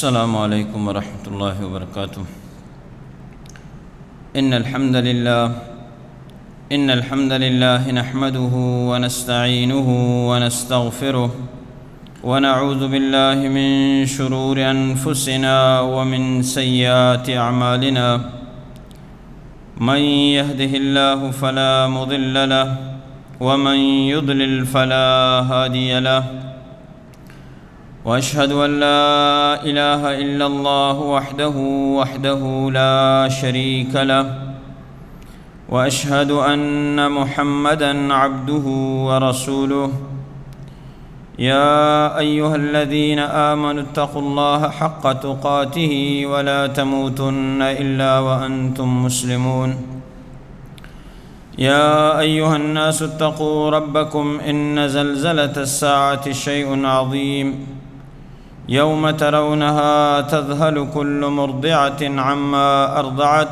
السلام عليكم ورحمة الله وبركاته. إن الحمد لله، إن الحمد لله نحمده ونستعينه ونستغفره، ونعوذ بالله من شرور أنفسنا ومن سيئات أعمالنا. من يهده الله فلا مضل له، ومن يضلل فلا هادي له. وأشهد أن لا إله إلا الله وحده، وحده لا شريك له، وأشهد أن محمدا عبده ورسوله. يا أيها الذين آمنوا اتقوا الله حق تقاته ولا تموتن إلا وأنتم مسلمون. يا أيها الناس اتقوا ربكم إن زلزلة الساعة شيء عظيم. يوم ترونها تذهل كل مرضعة عما أرضعت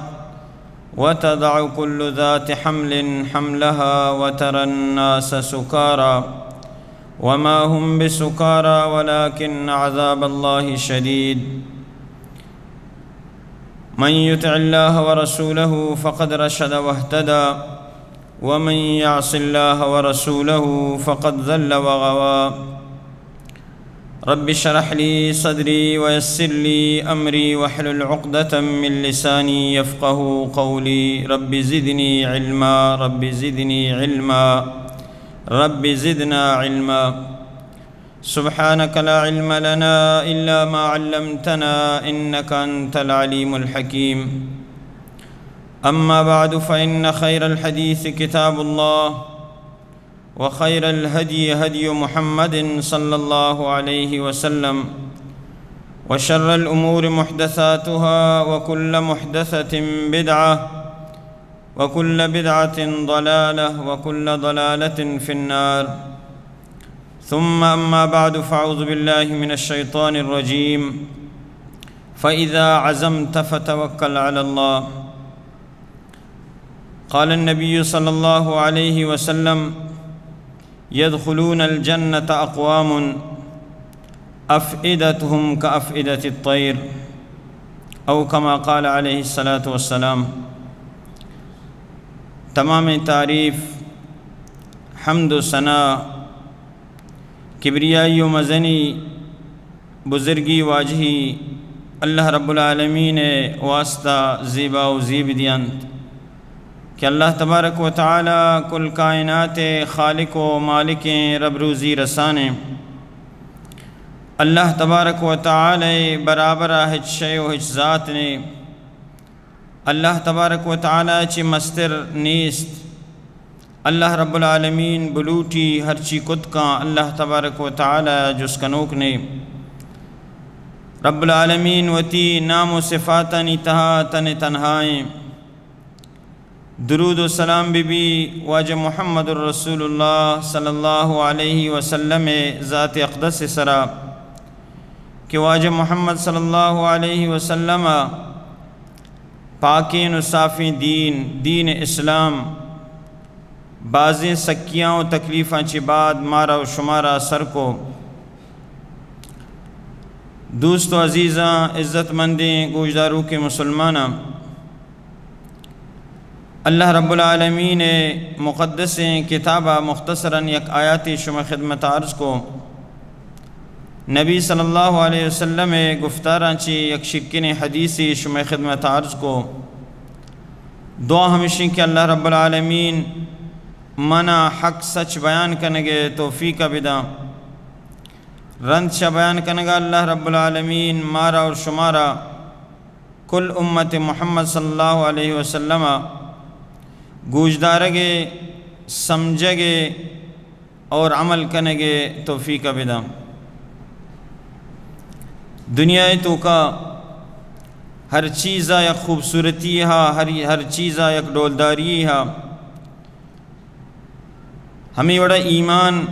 وتضع كل ذات حمل حملها وترى الناس سكارى وما هم بسكارى ولكن عذاب الله شديد. من يطع الله ورسوله فقد رشد واهتدى، ومن يعص الله ورسوله فقد ضل وغوى. رب اشرح لي صدري ويسر لي أمري واحلل عقدة من لساني يفقهوا قولي. رب زدني علما، رب زدني علما، رب زدنا علما. سبحانك لا علم لنا إلا ما علمتنا إنك أنت العليم الحكيم. أما بعد، فإن خير الحديث كتاب الله، وخير الهدي هدي محمد صلى الله عليه وسلم، وشر الأمور محدثاتها، وكل محدثة بدعة، وكل بدعة ضلالة، وكل ضلالة في النار. ثم أما بعد، فأعوذ بالله من الشيطان الرجيم. فإذا عزمت فتوكل على الله. قال النبي صلى الله عليه وسلم: يدخلون الجنة أقوام أفئدتهم كأفئدة الطير، أو كما قال عليه الصلاة والسلام. تمام تعریف، حمد و ثنا، کبریائی و مزنی، بزرگی، واجہی اللہ رب العالمین ءِ واسطہ زیبا و زیب دینت کہ اللہ تبارک و تعالی کل کائنات ءِ خالق و مالکیں، رب روزی رسانیں۔ اللہ تبارک و تعالی ءِ برابر ءَ ہچ شے و ہچ ذات نے۔ اللہ تبارک و تعالی چہ مستر نیست۔ اللہ رب العالمین بلوٹی ہرچی کت کن، اللہ تبارک و تعالی جست کنوک نے۔ رب العالمین وتی نام و صفاتانی تہا تن تنہائیں۔ درود و سلام بہ بی واجہ محمد الرسول اللہ صلی اللہ علیہ وسلم ءِ ذات اقدس ءِ سرا کہ واجہ محمد صلی اللہ علیہ وسلم ءَ پاکیں و صافیں دین، دین اسلام، بازیں سکیاں و تکلیفاں چہ بعد مارا و شمارا سر کو۔ دوست و عزیزاں، عزت مندیں گوشداروکیں مسلماناں، اللہ رب العالمین ءِ مقدسیں کتاب ءَ مختصراً یک آیاتے شمئے خدمت ءَ عرض کو۔ نبی صلی اللہ علیہ وسلم ءِ گفتاراں چہ یک شکینیں حدیثے شمئے خدمت ءَ عرض کو۔ دعا ہمیشیں کہ اللہ رب العالمین منا حق سچ بیان کنگ ءِ توفیق ءَ بداں۔ رند چہ بیان کنگ ءَ اللہ رب العالمین مارا اور شمارا کل امت محمد صلی اللہ علیہ وسلم ءَ گوشدارگ ءِ، سمجھگ ءِ اور عمل کنگ ءِ توفیق ءَ بداں۔ دنیا ءِ توکا ہر چیز ءَ یک خوبصورتی ہا، ہر، ہر چیز ءَ یک ڈولداری ہا۔ ہمے وڑا ایمان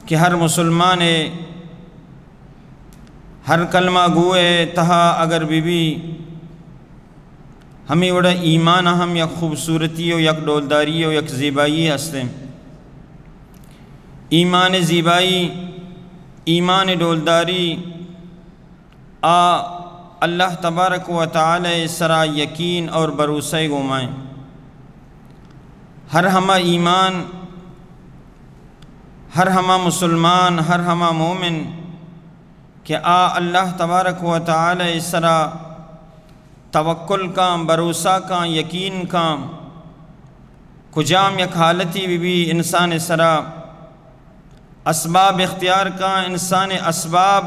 کہ ہر مسلمان ءِ ہر کلمہ گو ءِ تہا اگر بہ بی، ہمے وڑا ایمان ءَ ہم یک خوبصورتی و یک ڈولداری و یک زیبائی ہستیں۔ ایمان ءِ زیبائی، ایمان ءِ ڈولداری، آ اللہ تبارک و تعالی سرا یقین اور بھروسہ گومائیں۔ ہر ہما ایمان، ہر ہما مسلمان، ہر ہما مومن کہ آ اللہ تبارک و تعالی سرا توکل کاں، بھروسہ کاں، یقین کاں، کجام یک حالتی بہ بی انسان سرا اسباب اختیار کاں، انسان اسباب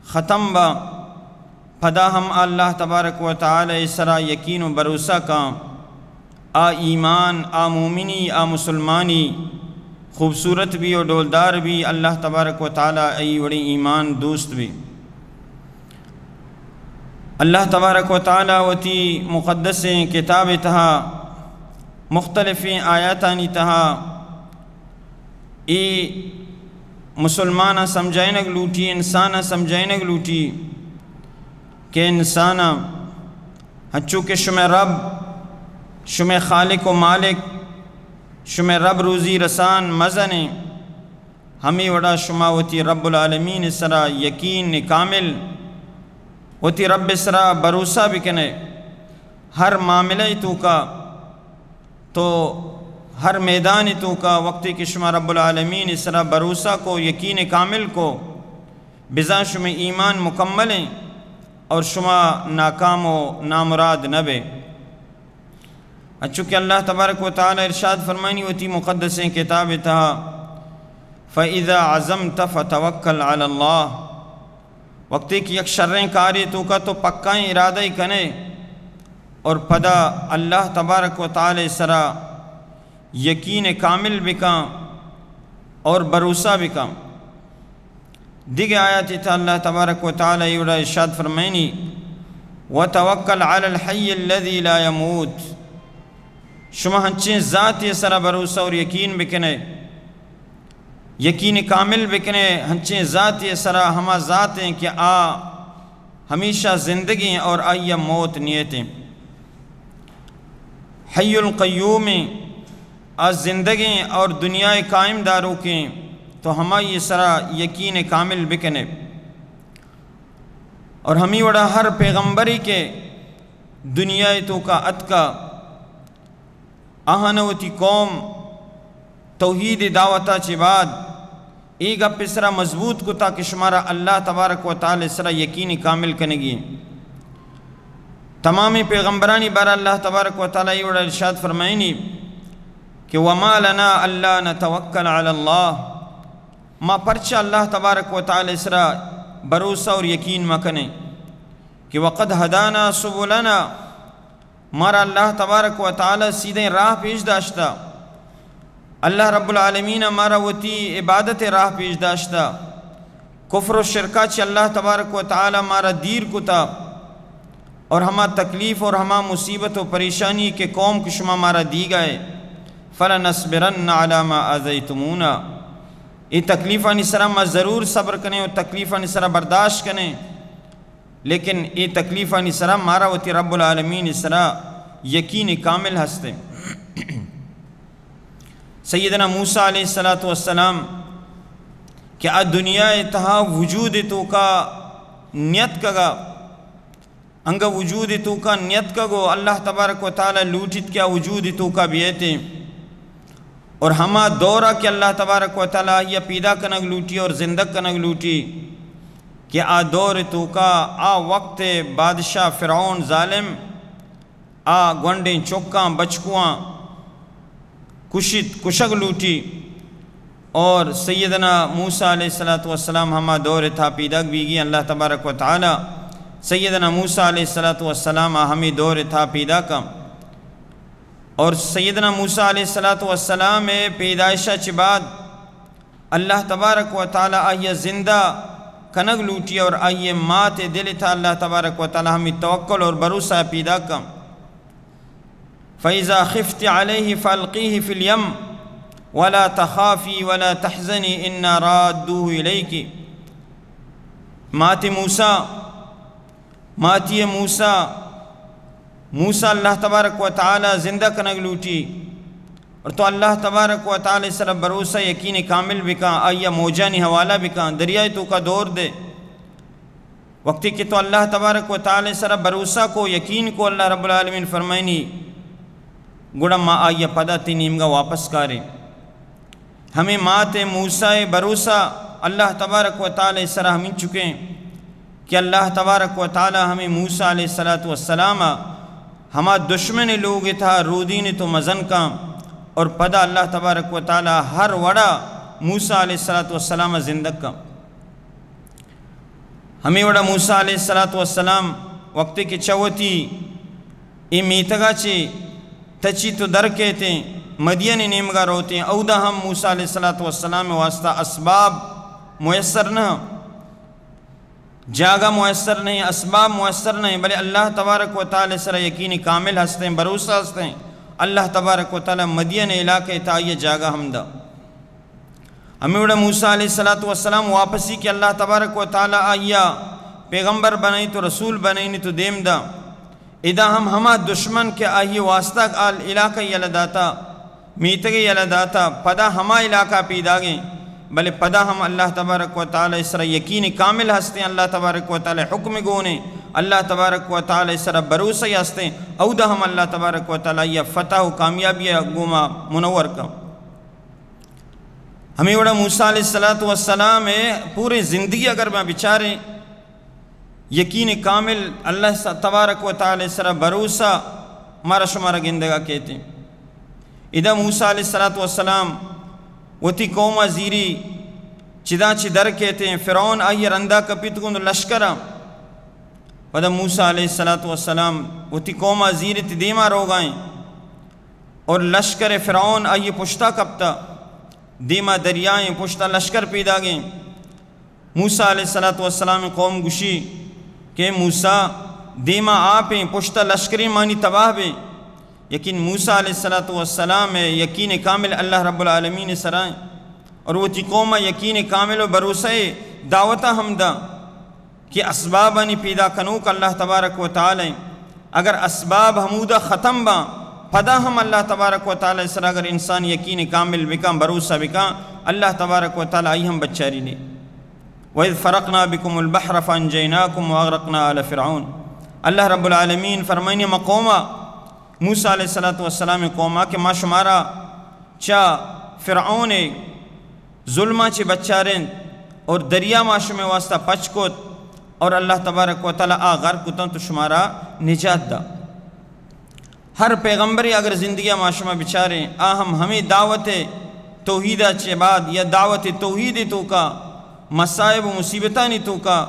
ختم با، پدا ہم اللہ تبارک و تعالی سرا یقین و بھروسہ کاں، آ ایمان، آ مومنی، آ مسلمانی خوبصورت بی و ڈولدار بی، اللہ تبارک و تعالی ای وڑیں ایمان دوست بی۔ اللہ تبارک و تعالی وتی مقدسیں کتاب تہا مختلفیں آیاتانی تہا اے مسلماناں سمجھائینگ لوٹی، انساناں سمجھائینگ لوٹی کہ انساناں، ہنچو کہ شمئے رب، شمئے خالق و مالک، شمئے رب روزی رسان مزنیں، ہمے وڑا شما وتی رب العالمین سرا یقین کامل، وتی رب سرا بھروسہ بکنے۔ ہر معاملہ توکا تو ہر میدان توکا وقتی کہ شما رب العالمین سرا بھروسہ کو، یقین کامل کو، بزاں شمئے ایمان مکمل ایں اور شما ناکام و نامراد نہ بے۔ انچو کہ اللہ تبارک و تعالی ارشاد فرمانی وتی مقدسیں کتاب تہا، فَإِذَا عَزَمْتَ فَتَوَكَّلْ عَلَى اللَّهِ، وقتی کہ یک شریں کارے توکا تو پکائیں ارادہ کنے اور پدا اللہ تبارک و تعالی سرا یقین کامل بکاں اور بھروسہ بکاں۔ دگہ آیاتے تہا اللہ تبارک و تعالی ایوڑا ارشاد فرمائنی، وَتَوَكَّلْ عَلَى الْحَيِّ الَّذِي لَا يَمُوتُ۔ شما ہنچیں ذاتے سرا بھروسہ اور یقین بکنے، یقین کامل بکنے ہنچیں ذاتے سرا، ہما ذاتیں کہ آ ہمیشہ زندگیں اور آئی ء موت نیتیں۔ حی القیوم، آ زندگیں اور دنیا قائم داروکیں، تو ہمائی سرا یقین کامل بکنے۔ اور ہمی وڑا ہر پیغمبری کہ دنیا توکا اتکا، آہان وتی قوم توحید دعوتا چہ بعد اے گپ سرا مضبوط کتا کہ شمارا اللہ تبارک و تعالی سرا یقین کامل کنگی۔ تمامی پیغمبرانی بارا اللہ تبارک و تعالی اے وڑا ارشاد فرمائنی کہ وما لنا الا نتوکل علی اللہ، ما پرچہ اللہ تبارک و تعالی سرا بھروسہ اور یقین مکنیں کہ وقد ہدانا سبلنا، مارا اللہ تبارک و تعالی سیدھیں راہ پیش داشتا۔ اللہ رب العالمین مارا وتی عبادت راہ پیش داشتا۔ کفر و شرکا چہ اللہ تبارک و تعالی مارا دیر کتا اور ہما تکلیف اور ہما مصیبت و پریشانی کہ قوم کہ شما مارا دیگائے، فلنصبرن علی ما آذیتمونا، اے تکلیفانی سرا ما ضرور صبر کنیں و تکلیفانی سرا برداشت کنیں۔ لیکن اے تکلیفانی سرا مارا وتی رب العالمین سرا یقین کامل ہستے۔ سیدنا موسیٰ علیہ الصلوۃ والسلام کہ آ دنیا تہا وجود توکا نیتکگا، انگا وجود توکا نیتکگو، اللہ تبارک و تعالی لوٹیت کہ آ وجود توکا بیتے۔ اور ہما دورا کہ اللہ تبارک و تعالی آئی پیدا کنگ لوٹی اور زندگ کنگ لوٹی کہ آ دور توکا آ وقت بادشاہ فرعون ظالم آ گونڈیں چکاں بچکواں کشت، کشگ لوٹی۔ اور سیدنا موسیٰ علیہ الصلوۃ والسلام ہما دور تھا پیداک بیگی، اللہ تبارک و تعالی سیدنا موسیٰ علیہ الصلوۃ والسلام آ ہمی دور تھا پیداکا۔ اور سیدنا موسیٰ علیہ الصلوۃ والسلام پیدائشہ چہ بعد اللہ تبارک و تعالی آئی زندہ کنگ لوٹی اور آئی مات دل تھا اللہ تبارک و تعالی ہمی توکل اور بھروسہ پیداکا۔ فإذا خفت عليه فألقيه في اليم ولا تخافي ولا تحزني إنا رادوه إليك۔ مات موسیٰ، ماتی موسیٰ، موسیٰ اللہ تبارک و تعالی زندہ کنگ لوٹی اور تو اللہ تبارک و تعالی سر بھروسہ یقین کامل بکاں، آئی موجانی حوالہ بکاں، دریائے توکا دور دے۔ وقتی کہ تو اللہ تبارک و تعالی سرا بھروسہ کو، یقین کو، اللہ رب العالمین فرمائنی، گڑا ما آئی پدا تی نیمگا واپس کاریں۔ ہمیں مات موسیٰ بھروسہ اللہ تبارک و تعالی سرا ہمیں چکیں کہ اللہ تبارک و تعالی ہمیں موسیٰ علیہ الصلوۃ والسلام ہما دشمن لوگ تھا رودین تو مزن کا، اور پدا اللہ تبارک و تعالی ہر وڑا موسیٰ علیہ الصلوۃ والسلام زندگ کا۔ ہمیں وڑا موسیٰ علیہ الصلوۃ والسلام وقتی کہ چوتی اے میتگا چے تچی تو در کہتے مدین نیمگا روتے، اودا ہم موسیٰ علیہ الصلوۃ والسلام واسطہ اسباب میسر نہ، جاگہ میسر نہیں، اسباب میسر نہیں، بلے اللہ تبارک و تعالی سرا یقین کامل ہستیں، بھروسہ ہستیں۔ اللہ تبارک و تعالی مدین علاقے تا یہ جاگہ ہم دا۔ ہمیں وڑا موسیٰ علیہ الصلوۃ والسلام واپسی کہ اللہ تبارک و تعالی آئیا پیغمبر بنائی تو رسول بنائی تو دیم دا۔ ادا ہم ہما دشمن کہ آئی واسطہ آل علاقہ یلہ داتا، میتگ یلہ داتا، پدا ہما علاقہ پیداگیں، بلے پدا ہم اللہ تبارک و تعالی سرا یقین کامل ہستیں، اللہ تبارک و تعالی حکم گونے، اللہ تبارک و تعالی سرا بھروسہ ہستیں، اودا ہم اللہ تبارک و تعالی یا فتح و کامیابی گوما منور کا۔ ہمیں وڑا موسیٰ علیہ الصلوۃ والسلام پورے زندگی اگر میں بچاریں، یقین کامل اللہ س-، تبارک و تعالی سرا بھروسہ مارا شمارا گندگا کہتے۔ ادا موسیٰ علیہ الصلوۃ والسلام وتی قوم زیری چدا چی در کہتے، فرعون آئی رندا کپیت گند لشکرا۔ پدا موسیٰ علیہ الصلوۃ والسلام وتی قوم زیری تی دیما روگائیں اور لشکر فرعون آئی پشتا کپتا، دیما دریائیں پشتا لشکر پیداگیں۔ موسیٰ علیہ الصلوۃ والسلام قوم گشی کہ موسیٰ، دیما آپیں، پشتا لشکریں، مانی تباہ بیں۔ یقین موسیٰ علیہ الصلوۃ والسلام یقین کامل اللہ رب العالمین سرائیں اور وتی قوم یقین کامل و بھروسہ دعوتا ہم دا کہ اسبابانی پیدا کنوک اللہ تبارک و تعالی۔ اگر اسباب ہمودا ختم باں، پدا ہم اللہ تبارک و تعالی سرا اگر انسان یقین کامل بکاں، بھروسہ بکاں، اللہ تبارک و تعالی آئی ہم بچاری نے۔ وَإِذْ فَرَقْنَا بِكُمُ الْبَحْرَ فَأَنْجَيْنَاكُمْ وَأَغْرَقْنَا آلَ فِرْعَوْنَ۔ اللہ رب العالمین فرمائنی، ما قوما، موسیٰ علیہ الصلوۃ والسلام قوما کہ ما شمارا چا فرعون ظلماں چہ بچارینت اور دریا ما شمے واسطہ پچ کت اور اللہ تبارک و تعالی آ غرق کتاں تو شمارا نجات دا۔ ہر پیغمبرے اگر زندگی ما شما بچاریں، آ ہم ہمیں دعوت توحید چہ بعد یا دعوت توحید توکا مصائب و مصیبتانی توکا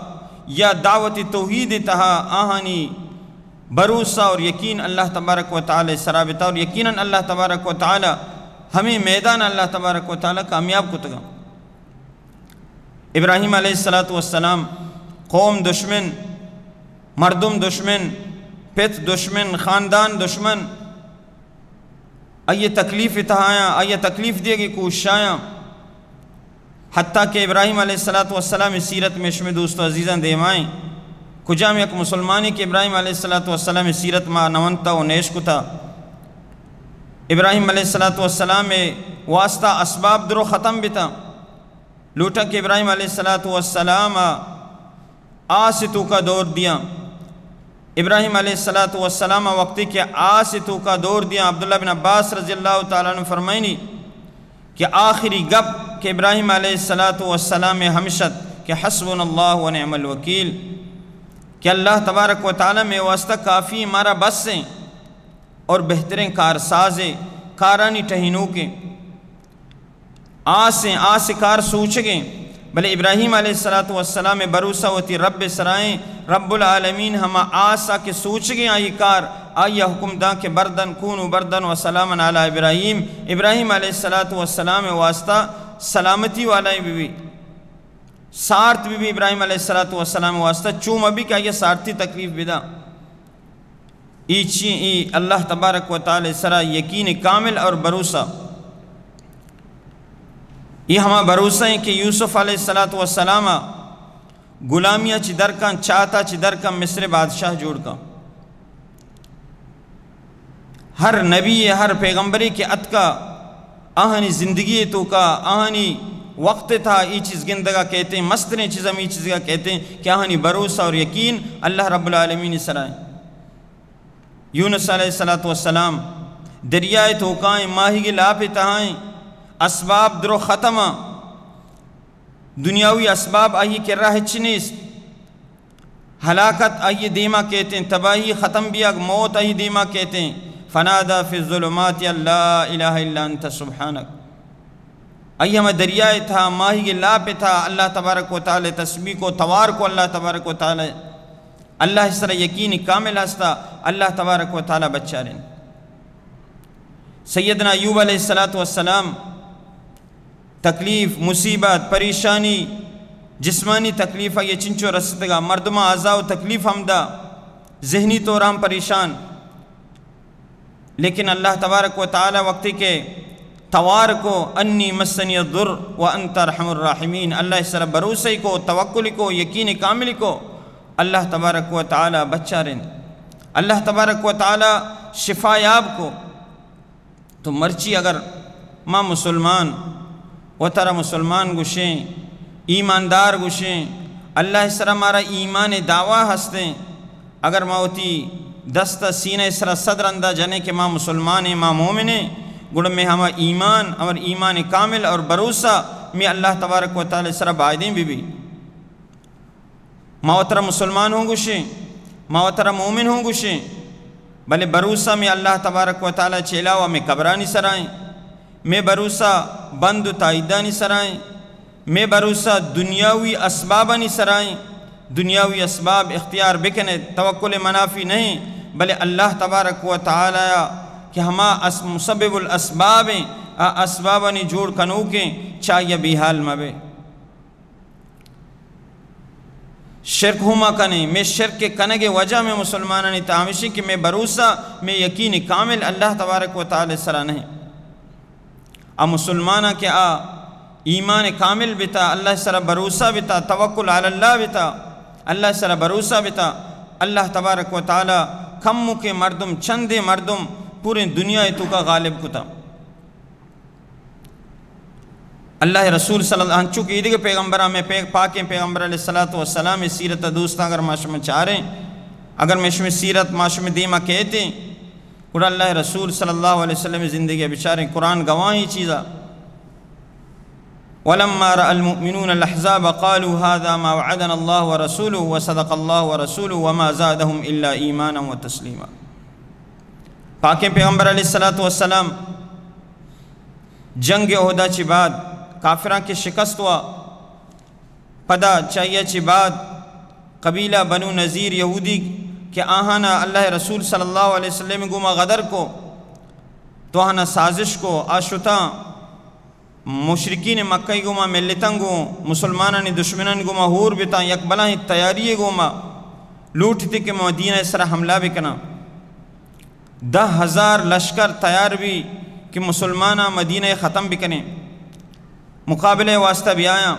یا دعوت توحید تہا آہانی بھروسہ اور یقین اللہ تبارک و تعالی سرا بتا اور یقیناً اللہ تبارک و تعالی ہمیں میدان اللہ تبارک و تعالی کامیاب کتگا۔ ابراہیم علیہ الصلوۃ والسلام قوم دشمن، مردم دشمن، پت دشمن، خاندان دشمن، آئی تکلیف تہایاں، آئی تکلیف دیگی کوششایاں۔ حتیٰ کہ ابراہیم علیہ الصلوۃ والسلام سیرت میں شمے دوست و عزیزاں دیمائیں، کجام یک مسلمانی کہ ابراہیم علیہ الصلوۃ والسلام سیرت ما نونتا و نیش کتا، ابراہیم علیہ الصلوۃ والسلام واسطہ اسباب درو ختم بتا، لوٹا کہ ابراہیم علیہ الصلوۃ والسلام آس توکا دور دیاں۔ ابراہیم علیہ الصلوۃ والسلام وقتی کہ آس توکا دور دیاں، عبداللہ بن عباس رضی اللہ تعالی عنہ فرمائنی کہ آخری گپ کہ ابراہیم علیہ الصلوۃ والسلام ہمشت کہ حسبنا اللہ و نعم الوکیل، کہ اللہ تبارک و تعالی میں واسطہ کافی، مارا بس ہیں اور بہترین کارساز ہیں، کارانی ٹہینوکیں۔ آسیں، آس کار سوچگیں، بلے ابراہیم علیہ الصلوۃ والسلام بھروسہ وتی رب سرائیں، رب العالمین ہما آسا کہ سوچگیں آئی کار، آئی حکم داں کہ بردن کونوا بردن و سلاما علی ابراہیم، ابراہیم علیہ الصلوۃ والسلام واسطہ سلامتی والا بی بی، سارت بی بی ابراہیم علیہ الصلوۃ والسلام واسطہ چوم ابی کہ آئی سارتی تکلیف بدا۔ ای چی؟ ای اللہ تبارک و تعالی سرا یقین کامل اور بھروسہ۔ ای ہما بھروسہ ہیں کہ یوسف علیہ الصلوۃ والسلام غلامیاں چی درکاں، چاہتا چی درکاں، مصر بادشاہ جوڑ کاں۔ ہر نبی، ہر پیغمبری کہ اتکا، آہانی زندگی توکا، آہانی وقت ءِ تہا اے چیز گندگا کئیتیں، مستریں چیز ہمے چیزگا کئیتیں کہ آہانی بھروسہ اور یقین اللہ رب العالمین ءِ سرا ایں۔ یونس علیہ الصلوۃ والسلام دریائے توکائیں، ماہیگے لاپے تہائیں، اسباب درو ختم آں، دنیاوی اسباب آئی کرا ہچ نیست، ہلاکت آئی دیما کئیتیں، تباہی، ختم بیگ، موت آئی دیما کئیتیں۔ فنادى في الظلمات أن لا إله إلا أنت سبحانك۔ آئی ہمے دریائے تہا، ماہیگے لاپے تہا اللہ تبارک و تعالی تسبیح کو، توار کو اللہ تبارک و تعالی۔ اللہ ءِ سرا یقین کامل ہستا، اللہ تبارک و تعالی بچارین۔ سیدنا ایوب علیہ الصلوۃ والسلام تکلیف، مصیبت، پریشانی، جسمانی تکلیف آئی چنچو رستگا، مردماں آزا و تکلیف ہم دا، ذہنی طور ہم پریشان۔ لیکن اللہ تبارک و تعالی وقتی کہ توار کو، انی مسنی الضر وانت ارحم الراحمین، اللہ ءِ سرا بھروسہ کو، توکل کو، یقین کامل کو، اللہ تبارک و تعالی بچارین۔ اللہ تبارک و تعالی شفا یاب کو۔ تو مرچی اگر ما مسلمان، وترا مسلمان گوشیں، ایماندار گوشیں، اللہ ءِ سرا مارا ایمان دعویٰ ہستیں، اگر ما وتی دست سینہ ءِ سرا صد رندا جنیں کہ ما مسلمانیں، ما مومنیں، گڑا مئے ہما ایمان اور ایمان کامل اور بھروسہ مئے اللہ تبارک و تعالی ءِ سرا بایدیں بہ بی۔ ما وترا مسلمان ہوں گوشیں، ما وترا مومن ہوں گوشیں، بلے بھروسہ مئے اللہ تبارک و تعالی چہ علاوہ مئے قبرانی سرائیں، مئے بھروسہ بند و تائیدانی سرائیں، مئے بھروسہ دنیاوی اسبابانی سرائیں۔ دنیاوی اسباب اختیار بکنے، توکل منافی نہیں، بلے اللہ تبارک و تعالی کہ ہما اس-، مسبب الاسباب ہیں، آ اسبابانی جوڑ کنوکیں، چاہیے بے حال مبے۔ شرک ہما کنیں، مئے شرک ءِ کنگ ءِ وجہ مئے مسلمانانی تہا ہمیشیں کہ مئے بھروسہ، مئے یقین کامل اللہ تبارک و تعالی ءِ سرا نہیں۔ آ مسلماناں کہ آ ایمان کامل بتا، اللہ ءِ سرا بھروسہ بتا، توکل علی اللہ بتا، اللہ ءِ سرا بھروسہ بتا، اللہ تبارک و تعالی کمکیں مردم، چندیں مردم پوریں دنیا ءِ توکا غالب کتا۔ اللہ ءِ رسول صلی اللہ، انچو کہ ایدگہ پیغمبراں، مئے پے-، پاکیں پیغمبر علیہ الصلوۃ والسلام ءِ سیرت ءَ دوستاں اگر ما شما چاریں، اگر مئے شمئے سیرت ما شمئے دیما کئیتیں، گڑا اللہ ءِ رسول صلی اللہ علیہ وسلم ءِ زندگی ءَ بچاریں، قرآن گواہیں چیزا۔ ولما رأى المؤمنون الأحزاب قالوا هذا ما وعدنا الله ورسوله وصدق الله ورسوله وما زادهم إلا إيمانا وتسليما۔ پاکیں پیغمبر علیہ الصلوۃ والسلام جنگ احد ءَ چہ بعد، کافراں کہ شکست وا، پدا چہ آئی ءَ چہ بعد قبیلہ بنو نضیر یہودی کہ آہانا اللہ ءِ رسول صلی اللہ علیہ وسلم ءِ گوما غدر کو، تو آہانا سازش کو، آ شتاں مشرکین مکہ ءِ گوما ملتاں گوں، مسلمانانی دشمنانی گوما ہور بتاں، یک بلاہیں تیاری ءِ گوما لوٹتی کہ مدینہ ءِ سرا حملہ بکناں۔ دہ ہزار لشکر تیار بی کہ مسلماناں مدینہ ءَ ختم بکنیں، مقابلہ ءِ واسطہ بیایاں۔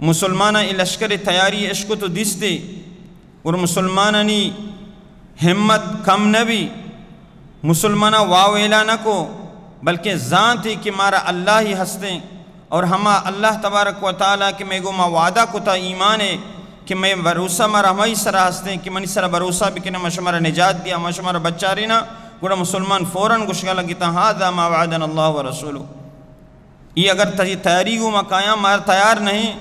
مسلماناں اے لشکر ءِ تیاری اشکت و دیستی، اور مسلمانانی ہمت کم نہ بی، مسلماناں واویلا نہ کو، بلکہ زانتی کہ مارا اللہ ہی ہستیں، اور ہما اللہ تبارک و تعالی کہ مئے گوما وعدہ کتا ایمان ءِ، کہ مئے بھروسہ مارا ہمائی سرا ہستیں، کہ منی سرا بھروسہ بکنے، ما شمارا نجات دیا، ما شمارا بچارینا، گڑا مسلمان فوراً گوشگا لگتا، هذا ما وعدنا الله ورسوله۔ اے اگر تئی تیاری گوما کایاں، مارا تیار نہیں،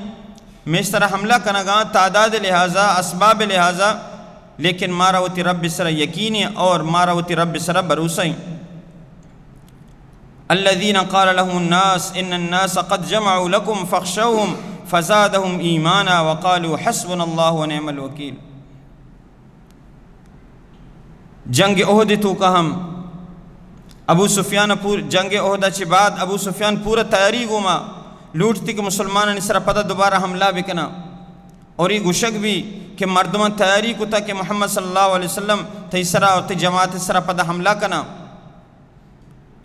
مئے سرا حملہ کنگا، تعداد لحاظا، اسباب لحاظا، لیکن مارا وتی رب سرا یقین ہے اور مارا وتی رب سرا بھروسہ ہے۔ الذين قال لهم الناس إن الناس قد جمعوا لكم فاخشوهم فزادهم إيمانا وقالوا حسبنا الله ونعم الوكيل۔ جنگ احد توکا ہم ابو سفیان پور، جنگ احد چہ بعد ابو سفیان پورا تیاری گوما لوٹتی کہ مسلمانانی سرا پدا دوبارہ حملہ بکنا، اور یہ گوشگ بھی کہ مردمان تیاری کتا کہ محمد صلی اللہ علیہ وسلم تئی سرا اور تئی جماعت سرا پدا حملہ کنا۔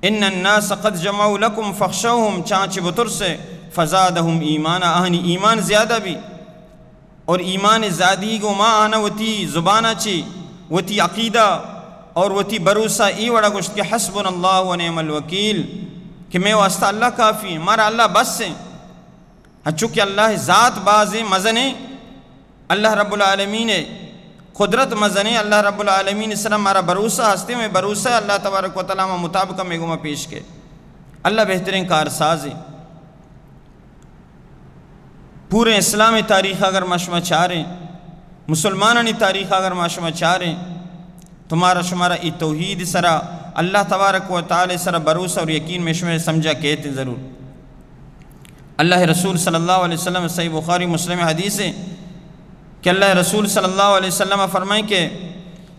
ان الناس قد جمعوا لكم فاخشوهم، چانچہ بترسے، فزادهم ایمانا، آہانی ایمان زیادہ بھی۔ اور ایمان زیادی گوما آنا وتی زبانا چی، وتی عقیدہ اور وتی بھروسہ ای وڑا گوشت کہ حسبنا اللہ و نعم الوکیل، کہ مئے واسطہ اللہ کافی ایں، مارا اللہ بس ایں۔ ہنچو کہ اللہ ذات بازیں، مزنیں، اللہ رب العالمین قدرت مزنیں، اللہ رب العالمین سرا مارا بھروسہ ہستیں، مئے بھروسہ اللہ تبارک و تعالی ہما مطابق مئے گوما پیش کئے۔ اللہ بہتریں کارسازیں۔ پورے اسلام تاریخ اگر ما شما چاریں، مسلمانانی تاریخ اگر ما شما چاریں، تو مارا شمارا ای توحید سرا، اللہ تبارک و تعالی سرا بھروسہ اور یقین مئے شمئے سمجھا کیت ضرور۔ اللہ رسول صلی اللہ علیہ وسلم، صحیح بخاری مسلم حدیث ایں کہ اللہ رسول صلی اللہ علیہ وسلم فرمائیں کہ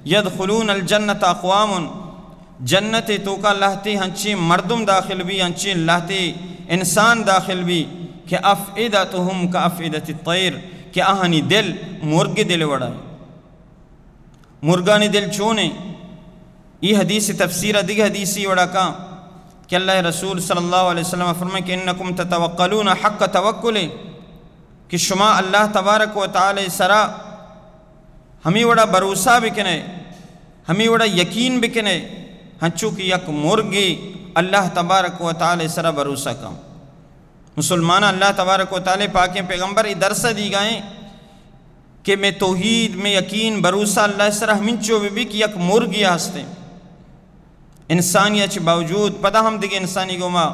یدخلون الجنت اقوام، جنت توکا لہتے ہنچیں مردم داخل بی، ہنچیں لہتے انسان داخل بی کہ افئدتهم کافئدة الطیر، کہ آہانی دل مرگ دل وڑا ایں۔ مرگانی دل چونیں؟ ای حدیث تفسیر دگہ حدیثی وڑا کاں کہ اللہ رسول صلی اللہ علیہ وسلم فرمائے کہ انکم تتوکلون حق توکلہ، کہ شما اللہ تبارک و تعالی سرا ہمے وڑا بھروسہ بکنے، ہمے وڑا یقین بکنے، ہنچو کہ یک مرگے اللہ تبارک و تعالی سرا بھروسہ کن۔ مسلمان، اللہ تبارک و تعالی پاکیں پیغمبر ای درس دیگائیں کہ مئے توحید، مئے یقین، بھروسہ اللہ سرا ہمینچو بہ بی کہ یک مرگے ہستیں۔ انسانی چہ باوجود پدا ہم دگہ انسانی گوما،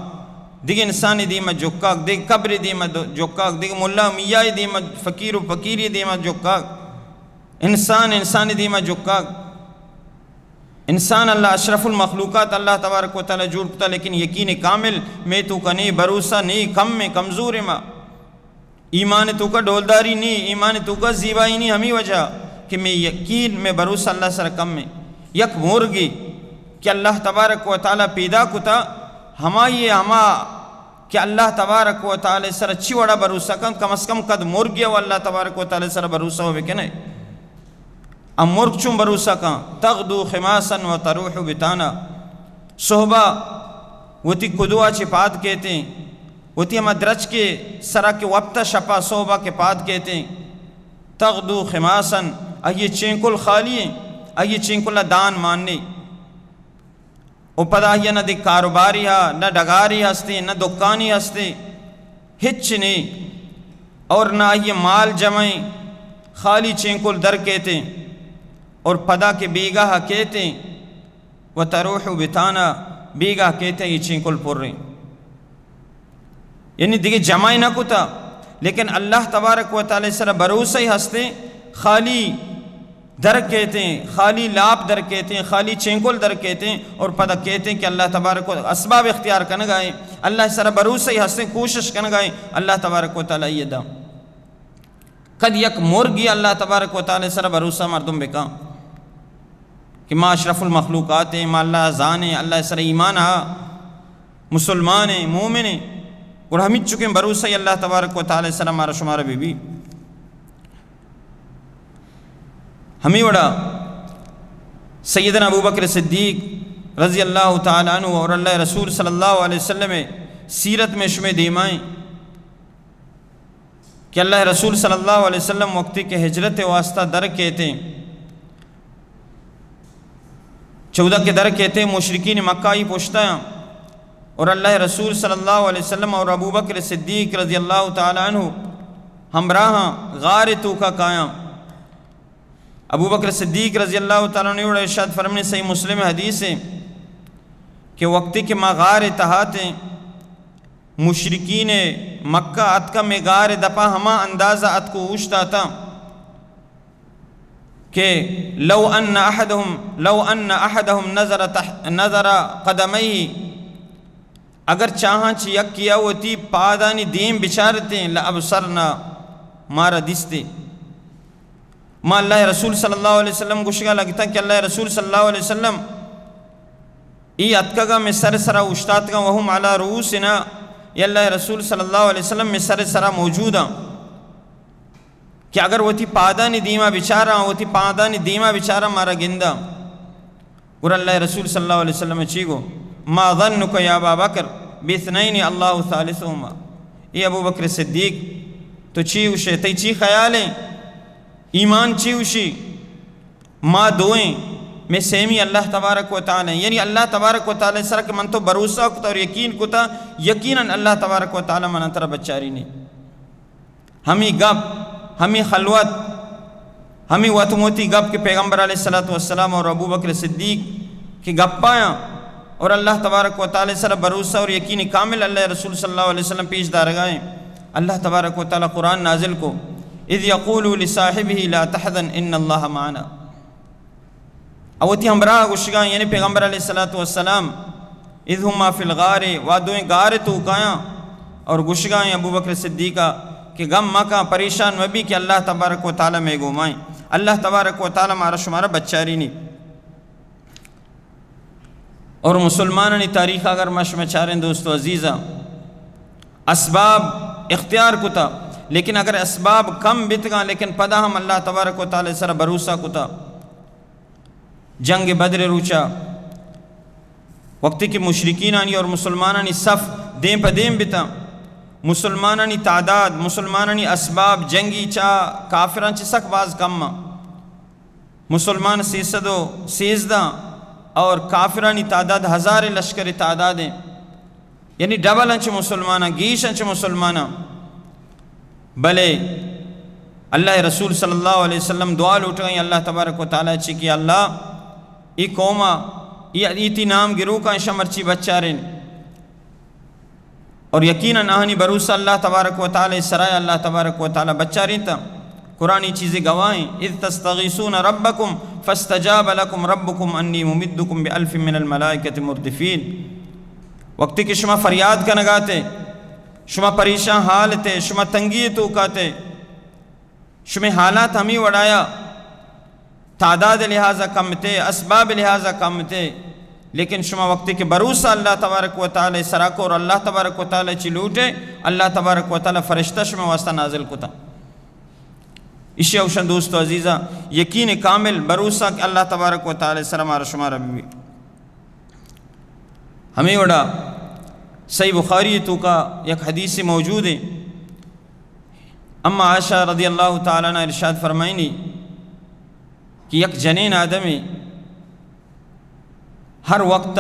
دگہ انسانی دیما جکاگ، دگہ قبر دیما دو-، جکاگ، دگہ ملا میائی دیما، فقیر و فقیری دیما جکاگ، انسان انسانی دیما جکاگ۔ انسان اللہ اشرف المخلوقات اللہ تبارک و تعالی جوڑ کتا، لیکن یقین کامل مئے توکا نیں، بھروسہ نیں، کم ایں، کمزور ایں ما۔ ایمان توکا ڈولداری نیں، ایمان توکا زیبائی نیں، ہمے وجہ کہ مئے یقین، مئے بھروسہ اللہ سرا کم ایں۔ یک مرگے کہ اللہ تبارک و تعالی پیدا کتا، ہمائی ہما کہ اللہ تبارک و تعالی سرا چی وڑا بھروسہ کن، کم از کم کد مرگے و اللہ تبارک و تعالی سرا بھروسہ و بکنے۔ ام مرگ چون بھروسہ کن؟ تغدو خماسا و تروح بطانا۔ صحبا وتی کدوا چہ پاد کیتیں، وتی ہما درچکے سرا کہ وپتا شپا صحبا کہ پاد کیتیں، تغدو خماسا، آئی چینکل خالی ایں، آئی چینکلا دان مان نیں۔ و پدا آئی نہ دگہ کاروباری ہا، نہ ڈگاری ہستیں، نہ دکانی ہستیں، ہچ نیں، اور نہ آئی مال جمع ایں، خالی چینکل در کیتیں، اور پدا کہ بیگاہ کیتیں، و تروح بطانا، بیگاہ کیتیں، ای چینکل پر ایں۔ یعنی دگہ جمع نہ کتا، لیکن اللہ تبارک و تعالی سرا بھروسہ ہستیں، خالی در کیتیں، خالی لاپ در کیتیں، خالی چینکل در کیتیں، اور پدا کیتیں کہ اللہ تبارک و اسباب اختیار کنگائیں، اللہ سرا بھروسہ ہستیں، کوشش کنگائیں، اللہ تبارک و تعالی یہ دا۔ کد یک مرگے اللہ تبارک و تعالی سرا بھروسہ مردم بکن کہ ما اشرف المخلوقات ایں، ما اللہ زانیں، اللہ سرا ایمان ہا، مسلمان ایں، مومن ایں، گڑا ہمینچکیں بھروسہ اللہ تبارک و تعالی سرا مارا شمارا بہ بی۔ ہمے وڑا سیدنا ابوبکر صدیق رضی اللہ تعالی عنہ اور اللہ رسول صلی اللہ علیہ وسلم سیرت مئے شمئے دیمائیں کہ اللہ رسول صلی اللہ علیہ وسلم وقتی کہ ہجرت واسطہ در کیتیں، چودہ کہ در کیتیں، مشرکین مکہ ای پشتا ایں، اور اللہ رسول صلی اللہ علیہ وسلم اور ابوبکر صدیق رضی اللہ تعالی عنہ ہمراہاں غار توکا کایاں۔ ابوبکر صدیق رضی اللہ تعالی عنہ وڑا ارشاد فرمائیں، صحیح مسلم حدیث ایں کہ وقتی کہ ما غار تہا اتیں، مشرکین مکہ اتکا مئے غار دپا ہما اندازہ اتکو اوشتاتاں کہ لو ان احدهم، لو ان احدهم نظر تح-، نظر قدمیہ، اگر چاہاں چہ یکیا وتی پادانی دیم بچارتیں، لابصرنا، مارا دیستیں۔ ما اللہ رسول صلی اللہ علیہ وسلم گوشگا لگتاں کہ اللہ رسول صلی اللہ علیہ وسلم ای اتکگا مئے سر سرا اوشتاتگاں، وهم علی رؤوسنا، اے اللہ رسول صلی اللہ علیہ وسلم مئے سر سرا موجوداں۔ کہ اگر وتی پادانی دیما بچاراں، وتی پادانی دیما بچاراں مارا گنداں۔ گڑا اللہ رسول صلی اللہ علیہ وسلم چی گو؟ ما ظنک یا ابا بکر باثنین اللہ ثالثهما۔ اے ابو بکر صدیق، تو چی گوشے؟ تئی چی خیال ایں؟ ایمان چی گوشی؟ ما دوئیں مئے سیمی اللہ تبارک و تعالی، یعنی اللہ تبارک و تعالی سرا کہ من تو بھروسہ کتا اور یقین کتا، یقیناً اللہ تبارک و تعالی منا ترا بچاری نے۔ ہمی گپ، ہمی خلوت، ہمی وت موتی گپ کہ پیغمبر علیہ الصلوۃ والسلام اور ابو بکر صدیق کہ گپایاں اور اللہ تبارک و تعالی سرا بھروسہ اور یقین کامل اللہ رسول صلی اللہ علیہ وسلم پیش دارگائیں۔ اللہ تبارک و تعالی قرآن نازل کو، اذ یقول لصاحبہ لا تحزن ان اللہ معنا۔ او وتی ہمراہ گوشگا، یعنی پیغمبر علیہ الصلوۃ والسلام، اذ ہما فی الغار، وا دوئیں غار توکایاں، اور گوشگا ابو بکر صدیقہ کہ غم مکاں، پریشان مبی کہ اللہ تبارک و تعالی مئے گومائیں، اللہ تبارک و تعالی مارا شمارا بچاری نی۔ اور مسلمانانی تاریخ اگر ما شما چاریں دوست و عزیزاں، اسباب اختیار کتا، لیکن اگر اسباب کم بیتگاں، لیکن پدا ہم اللہ تبارک و تعالی سرا بھروسہ کتا۔ جنگ بدر روچا وقتی کہ مشرکینانی اور مسلمانانی صف دیم پہ دیم بتا، مسلمانانی تعداد، مسلمانانی اسباب جنگی چا کافران چہ سک باز کم آں۔ مسلمان سیصد و سیزدہ اور کافرانی تعداد ہزار لشکر تعداد ہیں، یعنی ڈبل انچ مسلماناں، گیش انچ مسلماناں۔ بلے اللہ رسول صلی اللہ علیہ وسلم دعا لوٹگئیں اللہ تبارک و تعالی چی کہ اللہ، ای قوما، ای، ای تی نام گروکاں شمرچی بچارین۔ اور یقیناً آہانی بھروسہ اللہ تبارک و تعالی سرائے، اللہ تبارک و تعالی بچارینتا۔ قرآن ای چیزیں گواہیں، اذ تستغیثون ربکم فاستجاب لکم ربکم انی ممدکم بالف من الملائکۃ مردفین۔ وقتی کہ شما فریاد کنگاتے، شما پریشان حال تے، شما تنگی توکاتے، شمے حالات ہمیں وڑایا، تعداد لحاظا کم تے، اسباب لحاظا کم تے، لیکن شما وقتی کہ بھروسہ اللہ تبارک و تعالی سرا کو اور اللہ تبارک و تعالی چی لوٹے، اللہ تبارک و تعالی فرشتہ شما واسطہ نازل کتا۔ اشی اوشن دوست و عزیزاں، یقین کامل بھروسہ کہ اللہ تبارک و تعالی سرا مارا شما ربی۔ ہمیں وڑا صحیح بخاری توکا یک حدیث موجود ہے۔ اما عائشہ رضی اللہ تعالی عنہ ارشاد فرمائنی کہ یک جنین آدمی ہر وقت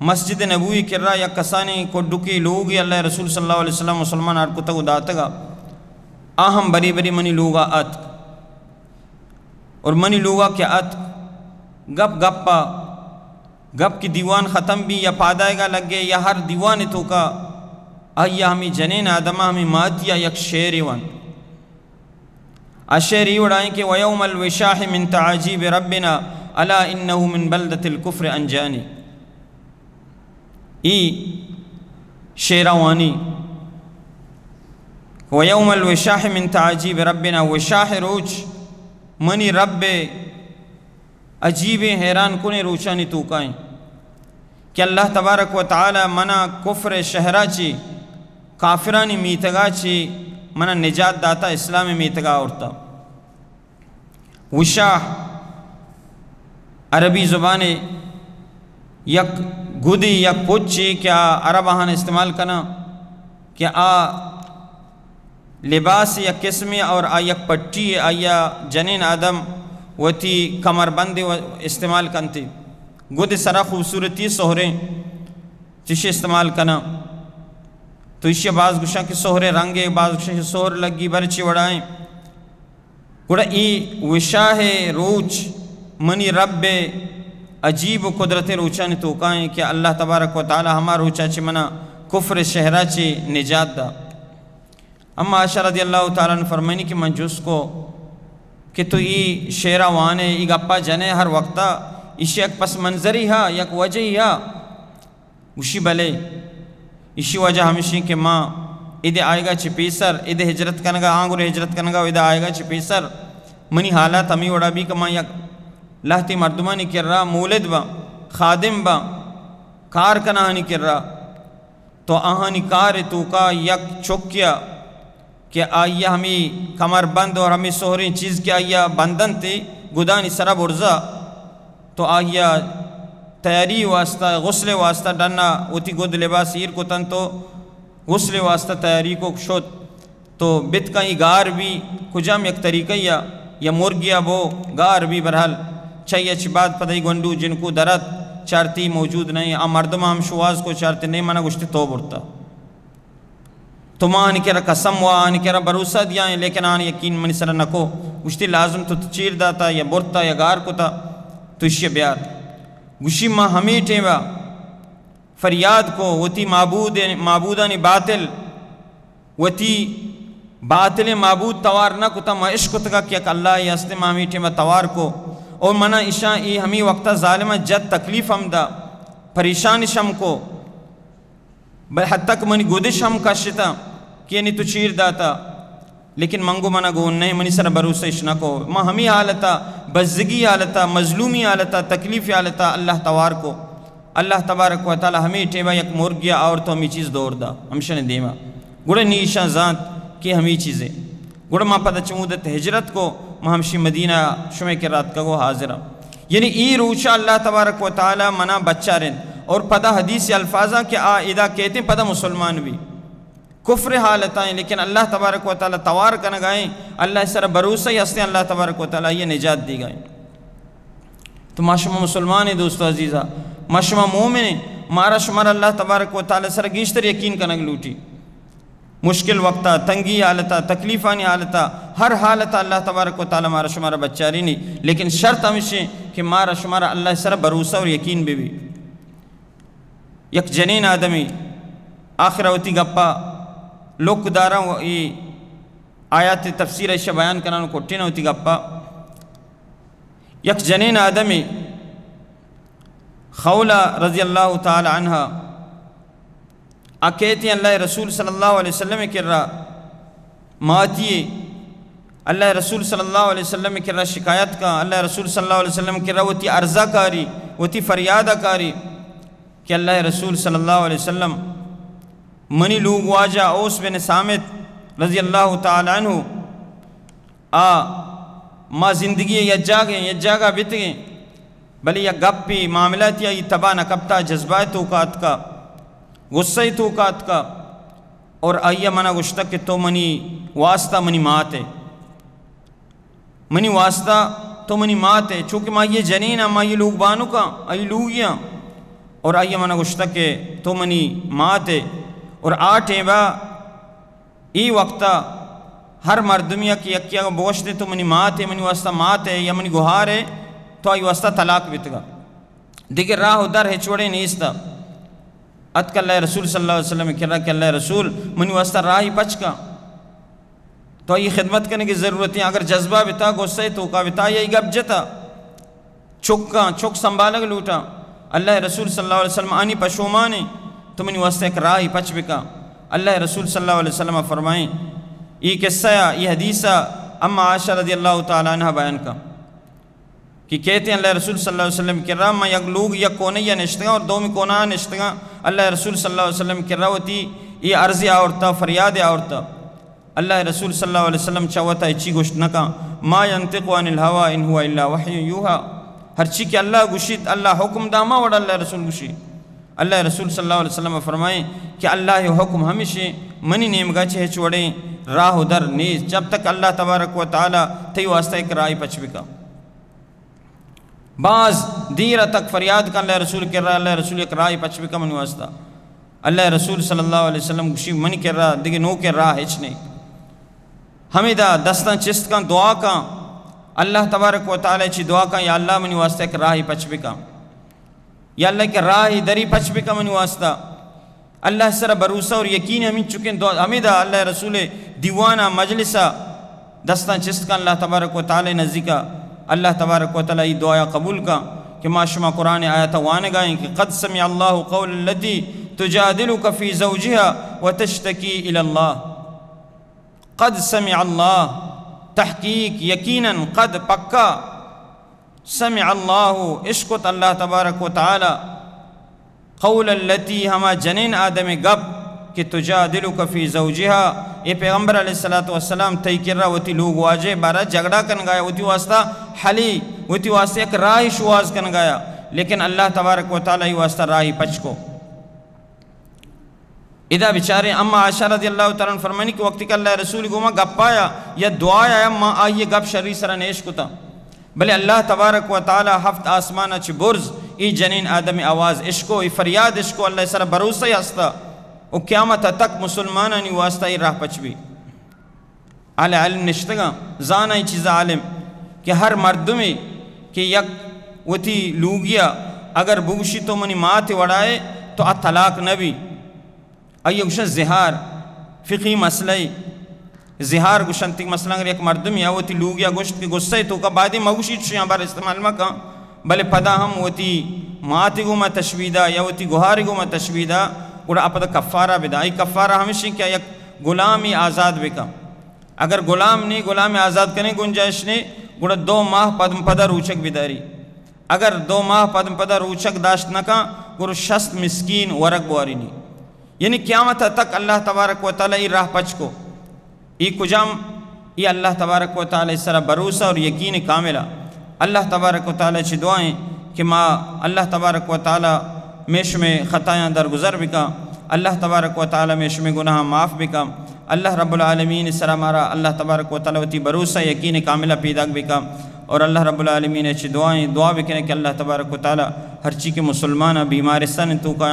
مسجد نبوی کرا یک کسانی کڈکی لوگی اللہ رسول صلی اللہ علیہ وسلم مسلمان آر کتگ و داتگا، آ ہم بری بری منی لوگا اتک اور منی لوگا کہ اتک، گپ گپا گپ کہ دیوان ختم بی یا پادائگا لگے یا ہر دیوان توکا آئی ہمیں جنین آدما ہمیں ماتیا یک شعرے وانت۔ آ شعر ای وڑائیں کہ ویوم الوشاح من تعاجیب ربنا الا انه من بلدۃ الکفر انجانی۔ ای شعرا وانی، ویوم الوشاح من تعاجیب ربنا، وشاح روچ منی رب عجیبیں حیران کنیں روچانی توکائیں کہ اللہ تبارک و تعالی منا کفر شہرا چی، کافرانی میتگا چی منا نجات داتا، اسلام میتگا آورتا۔ وشاح عربی زبان یک گدی، یک پچی کہ آ عرب آہان استعمال کنا کہ آ لباس یک قسمے اور آ یک پٹی، آیا جنین آدم وتی کمر بند و استعمال کنتی۔ گد سرا خوبصورتی سہریں چشی استعمال کنا۔ تو ایشی باز گوشاں کہ سہرے رنگے، باز گوشاں کہ سہر لگی برچی وڑائیں۔ گڑا ای وشاہ روچ منی رب عجیب و قدرت روچانی توکائیں کہ اللہ تبارک و تعالی ہما روچا چی منا کفر شہرا چی نجات دا۔ اما عائشہ رضی اللہ تعالی عنہ فرمائنی کہ من جست کو کہ تو ای شعرا وانے، ای گپا جنے ہر وقتا، ایشی یک پس منظری ہا، یک وجہی ہا؟ گوشی بلے۔ ایشی وجہ ہمشی کہ ما ادے آئیگا چہ پیسر، ادے ہجرت کنگا، آنگر ہجرت کنگا و ادے آئیگا چہ پیسر منی حالات ہمی وڑا بی کہ ما یک لہتی مردمانی کرا مولد با، خادم با، کار کناہانی کرا۔ تو آہانی کار توکا یک چکیا کہ آئیا ہمی کمر بند اور ہمی سہریں چیز کہ آئیا بندنتی گدانی سرا برزا، تو آئیا تیاری واسطہ، غسل واسطہ ڈنا وتی گد لباس ایر کتن تو غسل واسطہ تیاری کو شت۔ تو بتکاں ای گار بی کجام یک طریقہ یا، یا مرگیا بو گار بی، برحال چہ اچ بعد پدا ای گونڈو جنکو درت، چارتی موجود نہ ایں۔ آ مردم ہم شواز کو، چارتی نہ ایں، منا گوشتی تو برتا۔ تو ما آنی کرا قسم وا، آنی کرا بھروسہ دیائیں، لیکن آنی یقین منی سرا نکو۔ گوشتی لازم تو چیر داتا یا برتا یا گار کتا، تو اشی بیار۔ گوشی ما ہمے ٹیما فریاد کو، وتی معبود، معبودانی باطل، وتی باطل معبود توار نہ کتا، ما اشکتگا کہ یک اللہ ہستے، ما ہمے ٹیما توار کو۔ اور منا اشاں ای ہمے وقتا ظالماں جت، تکلیف ہم دا، پریشانش ہم کو، بل حتی کہ منی گدش ہم کشتا کہ یعنی تو چیر داتا، لیکن من گو منا گون نہ، منی سرا بھروسہ اش نہ کو۔ ما ہمے حالتا، بزگی حالتا، مظلومی حالتا، تکلیفی حالتا اللہ توار کو۔ اللہ تبارک و تعالی ہمے ٹیما یک مرگیا آورت و ہمے چیز دور دا ہمشن دیما۔ گڑا نی ایشاں زانت کہ ہمے چیزے۔ گڑا ما پدا چمودت ہجرت کو، ما ہمشی مدینہ شمے کرا اتکگو حاضرہ۔ یعنی ای روچا اللہ تبارک و تعالی منا بچارین۔ اور پدا حدیث الفاظاں کہ آ ادا کہتے پدا مسلمان بھی۔ کفر حالتائیں، لیکن اللہ تبارک و تعالی توار کنگائیں، اللہ سر بھروسہ ہی ہستیں، اللہ تبارک و تعالی یہ نجات دیگائیں۔ تو ما شما مسلمان ہیں دوستو عزیزا، ما شما مومن ہیں، مارا شمارا اللہ تبارک و تعالی سر گیشتر یقین کنگ لوٹی۔ مشکل وقتا، تنگی حالتا، تکلیفانی حالتا، ہر حالتا اللہ تبارک و تعالی مارا شمارا بچارینی، لیکن شرط ہمیشیں کہ مارا شمارا اللہ سر بھروسہ اور یقین بہ بی۔ یک جنین آدمی آخر وتی گپا لک داراں و ای آیات تفسیر ایشا بیان کنان و کٹین وتی گپا۔ یک جنین آدمی خولہ رضی اللہ تعالی عنہا آ کیتی اللہ رسول صلی اللہ علیہ وسلم کرا ماتی، اللہ رسول صلی اللہ علیہ وسلم کرا شکایت کا، اللہ رسول صلی اللہ علیہ وسلم کرا وتی عرضہ کاری، وتی فریادہ کاری کہ اللہ رسول صلی اللہ علیہ وسلم، منی لوگ واجہ اوس بن صامت رضی اللہ تعالی عنہ، آ ما زندگی یک جاگہ، یک جاگہ بیتگیں، بلے یک گپے معاملہ تیا ای تبا نہ کپتا، جذبہ توکا اتکا، غصہ توکا اتکا، اور آئی منا گوشتا کہ تو منی واسطہ منی مات ہے، منی واسطہ تو منی مات ہے، چونکہ ما یہ جنین ہاں، ما یہ لوگ بانک ہاں، آئی لوگی ہاں، اور آئی منا گوشتا کہ تو منی مات ہے۔ اور آ ٹیما ای وقتا ہر مردمی کہ یکی اگاں بگوشتے تو منی مات ہے، منی واسطہ مات ہے یا منی گہار ہے، تو آئی واسطہ طلاق بیتگا۔ دگہ راہ و در ہچ وڑے نیستا۔ اتک اللہ رسول صلی اللہ علیہ وسلم کرا کہ اللہ رسول، منی واسطہ راہی پچ کا۔ تو آئی خدمت کنگی ضرورت ہے، اگر جذبہ بتا، غصہ توکا بتا، یا ای گپ جتا، چکاں، چک سنبھالگ لوٹاں۔ اللہ رسول صلی اللہ علیہ وسلم آنی پشومانے، تو منی واسطہ ایک راہی پچ بکا۔ اللہ رسول صلی اللہ علیہ وسلم فرمائیں، ای قصہ یا ای حدیثہ اما عائشہ رضی اللہ تعالی عنہ بیان کا کہ کہتے ہیں اللہ رسول صلی اللہ علیہ وسلم کرا، ما یک لوگ یک کونہ یا نشتگا اور دومی کونہ نشتگا، اللہ رسول صلی اللہ علیہ وسلم کرا وتی ای عرض آورتا، فریاد آورتا۔ اللہ رسول صلی اللہ علیہ وسلم چہ وتا ہچی گوشت نہ کن۔ ما ینطق عن الہوی ان هو الا وحی یوحی۔ ہرچی کہ اللہ گوشیت، اللہ حکم دا، ہما وڑ اللہ رسول گوشی۔ اللہ رسول صلی اللہ علیہ وسلم فرمائیں کہ اللہ حکم ہمیشیں، منی نیمگا چہ ہچ وڑیں راہ و در نیست، جب تک اللہ تبارک و تعالی تئی واسطہ ایک راہی پچ بکا۔ باز دیر تک فریاد کن اللہ رسول کرا، اللہ رسول یک راہی پچ بکا منی واسطہ۔ اللہ رسول صلی اللہ علیہ وسلم گوشی، منی کرا دگہ نوکیں راہ ہچ نہیں۔ ہمیدا دستاں چست کن، دعا کن، اللہ تبارک و تعالی چی دعا کن، یا اللہ منی واسطہ یک راہی پچ بکا، یا اللہ یک راہی دری پچ بکا منی واسطہ۔ اللہ سر بھروسہ اور یقین ہمیں چکیں دعا، ہمیدا اللہ رسول دیوانا مجلسا دستاں چست کن اللہ تبارک و تعالی نزدیکا۔ اللہ تبارک و تعالی ای دعایا قبول کن کہ ما شما قرآن آیت وانگائیں کہ قد سمع اللہ قول التی تجادلک فی زوجها وتشتکی الی اللہ۔ قد سمع اللہ، تحقیق، یقیناً، قد، پکا، سمع اللہ، اشکت اللہ تبارک و تعالی، قول التی، ہما جنین آدم گپ کہ تجادلک فی زوجها، اے پیغمبر علیہ الصلوۃ والسلام تئی کرا وتی لوگ واجہ بارا جھگڑا کنگایا، وتی واسطہ حلی، وتی واسطہ یک راہی شواز کنگایا، لیکن اللہ تبارک و تعالی ای واسطہ راہی پچ کو۔ ادا بچارے اما عائشہ رضی اللہ تعالی عنہ فرمانی کہ وقتی کہ اللہ رسول گوما گپایا یا دعایا، ما آئی گپ شری سرا نیش کتا۔ بلے اللہ تبارک و تعالی ہفت آسمان ءَ چہ برز ای جنین آدم ءِ آواز اشکو، ای فریاد اشکو، اللہ ءِ سرا بھروسہ ہستا و قیامت ءَ تک مسلمانانی واسطہ ای راہ پچ بی۔ اہل علم نشتگاں، زاناں ای چیزا عالم کہ ہر مردمے کہ یک وتی لوگیا اگر بگوشی تو منی مات ءِ وڑائے تو آ طلاق نہ بی۔ آئی ءَ گوشن زہار، فقہی مسئلہ ءَ زہار گوشنت کہ مثلاً اگر یک مردمے ءَ وتی لوگی ءَ گوشت کہ غصہ ءِ توکا بایدیں مگوشی چشیں ہبر استعمال مکن، بلے پدا ہم وتی مات ءِ گوما تشبیہ دا یا وتی گہار ءِ گوما تشبیہ دا، گڑا آ پدا کفارہ بدا۔ آئی کفارہ ہمیش انت کہ یک غلامی آزاد بکن۔ اگر غلام نی، غلام آزاد کنیں گنجائش نی، گڑا دو ماہ پد پدا روچگ بداری۔ اگر دو ماہ پد پدا روچگ داشت نہ کن، گڑا شست مسکین ورگ بوارینی۔ یعنی قیامت تک اللہ تبارک و تعالی ای راہ پچ کو۔ ای کجام؟ ای اللہ تبارک و تعالی سرا بھروسہ اور یقین کاملہ۔ اللہ تبارک و تعالی چہ دعائیں کہ ما اللہ تبارک و تعالی میں شمے خطایاں درگزر بکا، اللہ تبارک و تعالی میں شمے گناہ معاف بکا، اللہ رب العالمین سرا مارا اللہ تبارک و تعالی وتی بھروسہ یقین کاملہ پیداک بکا۔ اور اللہ رب العالمین چہ دعائیں دعا بکنے کہ اللہ تبارک و تعالی ہرچی کہ مسلماناں بیمارستان توکا،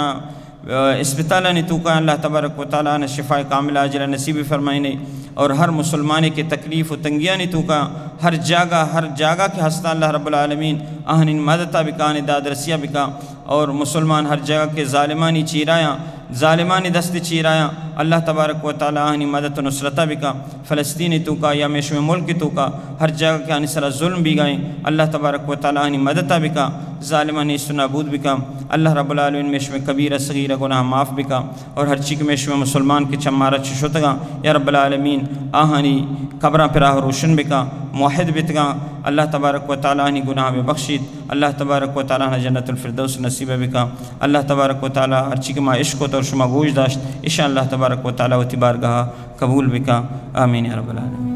اسپتالانی توکا اللہ تبارک و تعالی آناں شفاء کاملہ عاجلہ نصیب فرمائینے، اور ہر مسلمانے کہ تکلیف و تنگیانی توکا ہر جاگہ، ہر جاگہ کہ ہستاں اللہ رب العالمین آہانی مدتا بکا، آنی دادرسیا بکا، اور مسلمان ہر جاگہ کہ ظالمانی چیرایاں، ظالمانی دست چیرایاں، اللہ تبارک و تعالی آہانی مدد و نصرتا بکا۔ فلسطین توکا یا میں شمے ملک توکا ہر جاگہ کہ آنی سرا ظلم بیگائیں، اللہ تبارک و تعالی آنی مدتا بکا، ظالمانی است و نابود بکا۔ اللہ رب العالمین میں شمے کبیرہ صغیرہ گناہ معاف بکا، اور ہرچی کہ میں شمے مسلمان کہ چمارا چہ شتگاں، یا رب العالمین آہانی قبراں پراہ روشن بکا، موحد بیتگاں، اللہ تبارک و تعالی آنی گناہ ببخشیت، اللہ تبارک و تعالی آناں جنت الفردوس نصیب بکا۔ اللہ تبارک و تعالی ہرچی کہ ما اشکت اور شما گوش داشت، اشاں اللہ تبارک و تعالی وتی بارگاہ قبول بکا۔ آمین یا رب العالمین۔